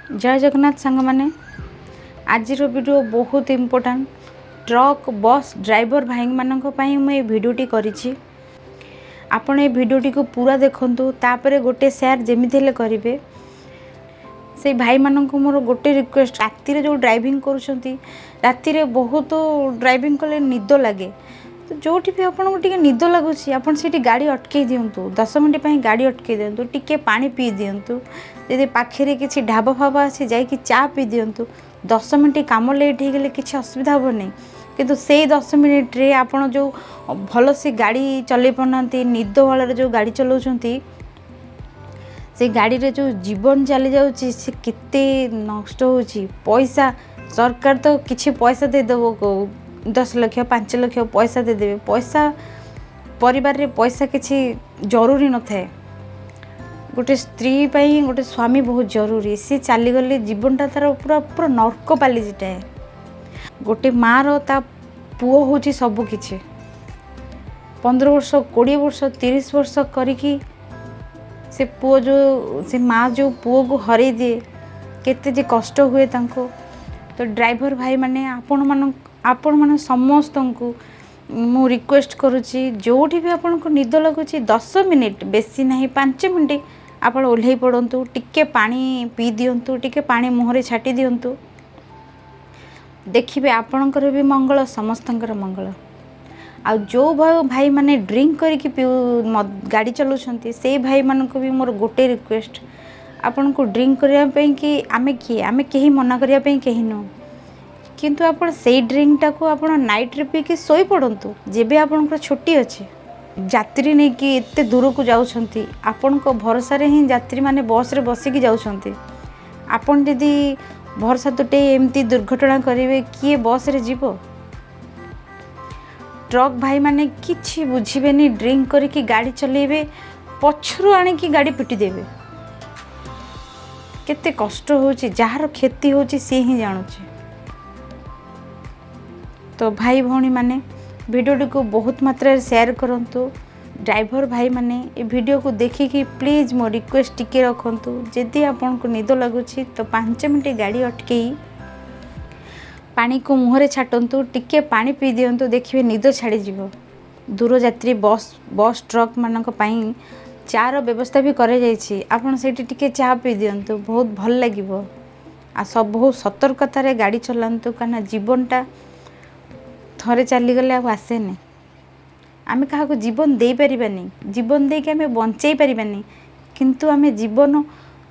ଜୟ ଜଗନ୍ନାଥ ସାଙ୍ଗମାନେ। ଆଜିର ଭିଡ଼ିଓ ବହୁତ ଇମ୍ପୋର୍ଟାଣ୍ଟ। ଟ୍ରକ୍, ବସ୍ ଡ୍ରାଇଭର ଭାଇମାନଙ୍କ ପାଇଁ ମୁଁ ଏ ଭିଡ଼ିଓଟି କରିଛି। ଆପଣ ଏ ଭିଡ଼ିଓଟିକୁ ପୁରା ଦେଖନ୍ତୁ, ତାପରେ ଗୋଟେ ସେୟାର ଯେମିତି ହେଲେ କରିବେ। ସେଇ ଭାଇମାନଙ୍କୁ ମୋର ଗୋଟେ ରିକ୍ୱେଷ୍ଟ, ରାତିରେ ଯେଉଁ ଡ୍ରାଇଭିଂ କରୁଛନ୍ତି, ରାତିରେ ବହୁତ ଡ୍ରାଇଭିଂ କଲେ ନିଦ ଲାଗେ। ତ ଯେଉଁଠି ବି ଆପଣଙ୍କୁ ଟିକେ ନିଦ ଲାଗୁଛି, ଆପଣ ସେଇଠି ଗାଡ଼ି ଅଟକେଇ ଦିଅନ୍ତୁ। 10 ମିନିଟ୍ ପାଇଁ ଗାଡ଼ି ଅଟକେଇ ଦିଅନ୍ତୁ, ଟିକେ ପାଣି ପିଇ ଦିଅନ୍ତୁ। ଯଦି ପାଖରେ କିଛି ଢାବା ଫାବା ଅଛି, ଯାଇକି ଚା ପିଇ ଦିଅନ୍ତୁ। 10 ମିନିଟ୍ କାମ ଲେଟ୍ ହେଇଗଲେ କିଛି ଅସୁବିଧା ହେବନି। କିନ୍ତୁ ସେଇ 10 ମିନିଟ୍ରେ ଆପଣ ଯେଉଁ ଭଲସେ ଗାଡ଼ି ଚଲେଇ ପାରୁନାହାନ୍ତି, ନିଦ ବାଉଳରେ ଯେଉଁ ଗାଡ଼ି ଚଲାଉଛନ୍ତି, ସେଇ ଗାଡ଼ିରେ ଯେଉଁ ଜୀବନ ଚାଲିଯାଉଛି, ସେ କେତେ ନଷ୍ଟ ହେଉଛି। ପଇସା ସରକାର ତ କିଛି ପଇସା ଦେଇଦେବ, 10 ଲକ୍ଷ, 5 ଲକ୍ଷ ପଇସା ଦେଇଦେବେ। ପଇସା ପରିବାରରେ ପଇସା କିଛି ଜରୁରୀ ନଥାଏ। ଗୋଟେ ସ୍ତ୍ରୀ ପାଇଁ ଗୋଟେ ସ୍ୱାମୀ ବହୁତ ଜରୁରୀ। ସେ ଚାଲିଗଲେ ଜୀବନଟା ତା'ର ପୁରା ପୁରା ନର୍କ ପାଲଟିଯାଏ। ଗୋଟେ ମାଆର ତା ପୁଅ ହେଉଛି ସବୁକିଛି। 15 ବର୍ଷ, 20 ବର୍ଷ, 30 ବର୍ଷ କରିକି ସେ ପୁଅ ଯେଉଁ, ସେ ମା ଯେଉଁ ପୁଅକୁ ହରେଇ ଦିଏ, କେତେ ଯେ କଷ୍ଟ ହୁଏ ତାଙ୍କୁ। ତ ଡ୍ରାଇଭର ଭାଇମାନେ, ଆପଣମାନେ ସମସ୍ତଙ୍କୁ ମୁଁ ରିକ୍ୱେଷ୍ଟ କରୁଛି, ଯେଉଁଠି ବି ଆପଣଙ୍କୁ ନିଦ ଲାଗୁଛି, 10 ମିନିଟ୍, ବେଶୀ ନାହିଁ, 5 ମିନିଟ୍ ଆପଣ ଓହ୍ଲେଇ ପଡ଼ନ୍ତୁ, ଟିକେ ପାଣି ପିଇ ଦିଅନ୍ତୁ, ଟିକେ ପାଣି ମୁହଁରେ ଛାଟି ଦିଅନ୍ତୁ। ଦେଖିବେ ଆପଣଙ୍କର ବି ମଙ୍ଗଳ, ସମସ୍ତଙ୍କର ମଙ୍ଗଳ। ଆଉ ଯେଉଁ ଭାଇମାନେ ଡ୍ରିଙ୍କ କରିକି ପିଉ ଗାଡ଼ି ଚଲାଉଛନ୍ତି, ସେଇ ଭାଇମାନଙ୍କୁ ବି ମୋର ଗୋଟେ ରିକ୍ୱେଷ୍ଟ, ଆପଣଙ୍କୁ ଡ୍ରିଙ୍କ କରିବା ପାଇଁ କି ଆମେ କିଏ? ଆମେ କେହି ମନା କରିବା ପାଇଁ କେହି ନୁହଁ। କିନ୍ତୁ ଆପଣ ସେଇ ଡ୍ରିଙ୍କଟାକୁ ଆପଣ ନାଇଟ୍ରେ ପିଇକି ଶୋଇପଡ଼ନ୍ତୁ, ଯେବେ ଆପଣଙ୍କର ଛୁଟି ଅଛି। ଯାତ୍ରୀ ନେଇକି ଏତେ ଦୂରକୁ ଯାଉଛନ୍ତି, ଆପଣଙ୍କ ଭରସାରେ ହିଁ ଯାତ୍ରୀମାନେ ବସ୍ରେ ବସିକି ଯାଉଛନ୍ତି। ଆପଣ ଯଦି ଭରସା ତୁଟେଇ ଏମିତି ଦୁର୍ଘଟଣା କରିବେ, କିଏ ବସ୍ରେ ଯିବ? ଟ୍ରକ୍ ଭାଇମାନେ କିଛି ବୁଝିବେନି, ଡ୍ରିଙ୍କ କରିକି ଗାଡ଼ି ଚଲେଇବେ, ପଛରୁ ଆଣିକି ଗାଡ଼ି ପିଟି ଦେବେ। କେତେ କଷ୍ଟ ହେଉଛି, ଯାହାର କ୍ଷତି ହେଉଛି ସିଏ ହିଁ ଜାଣୁଛି। ତ ଭାଇ ଭଉଣୀମାନେ, ଭିଡ଼ିଓଟିକୁ ବହୁତ ମାତ୍ରାରେ ସେୟାର କରନ୍ତୁ। ଡ୍ରାଇଭର ଭାଇମାନେ, ଏ ଭିଡ଼ିଓକୁ ଦେଖିକି ପ୍ଲିଜ୍ ମୋ ରିକ୍ୱେଷ୍ଟ ଟିକେ ରଖନ୍ତୁ। ଯଦି ଆପଣଙ୍କୁ ନିଦ ଲାଗୁଛି, ତ 5 ମିନିଟ୍ ଗାଡ଼ି ଅଟକେଇ ପାଣିକୁ ମୁହଁରେ ଛାଟନ୍ତୁ, ଟିକେ ପାଣି ପିଇ ଦିଅନ୍ତୁ, ଦେଖିବେ ନିଦ ଛାଡ଼ିଯିବ। ଦୂରଯାତ୍ରୀ ବସ୍ ଟ୍ରକ୍ମାନଙ୍କ ପାଇଁ ଚାର ବ୍ୟବସ୍ଥା ବି କରାଯାଇଛି। ଆପଣ ସେଇଠି ଟିକେ ଚା ପିଇ ଦିଅନ୍ତୁ, ବହୁତ ଭଲ ଲାଗିବ। ଆଉ ସବୁ ବହୁତ ସତର୍କତାରେ ଗାଡ଼ି ଚଲାନ୍ତୁ, କାହିଁକିନା ଜୀବନଟା ଥରେ ଚାଲିଗଲେ ଆଉ ଆସେନି। ଆମେ କାହାକୁ ଜୀବନ ଦେଇପାରିବାନି, ଜୀବନ ଦେଇକି ଆମେ ବଞ୍ଚେଇ ପାରିବାନି, କିନ୍ତୁ ଆମେ ଜୀବନ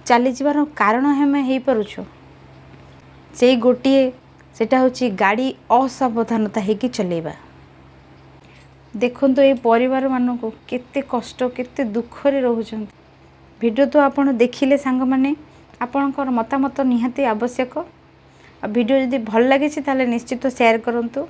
ଚାଲିଯିବାର କାରଣ ଆମେ ହେଇପାରୁଛୁ। ସେଇ ଗୋଟିଏ, ସେଇଟା ହେଉଛି ଗାଡ଼ି ଅସାବଧାନତା ହେଇକି ଚଲେଇବା। ଦେଖନ୍ତୁ ଏଇ ପରିବାରମାନଙ୍କୁ କେତେ କଷ୍ଟ, କେତେ ଦୁଃଖରେ ରହୁଛନ୍ତି। ଭିଡ଼ିଓ ତ ଆପଣ ଦେଖିଲେ ସାଙ୍ଗମାନେ, ଆପଣଙ୍କର ମତାମତ ନିହାତି ଆବଶ୍ୟକ। ଆଉ ଭିଡ଼ିଓ ଯଦି ଭଲ ଲାଗିଛି, ତାହେଲେ ନିଶ୍ଚିତ ସେୟାର କରନ୍ତୁ।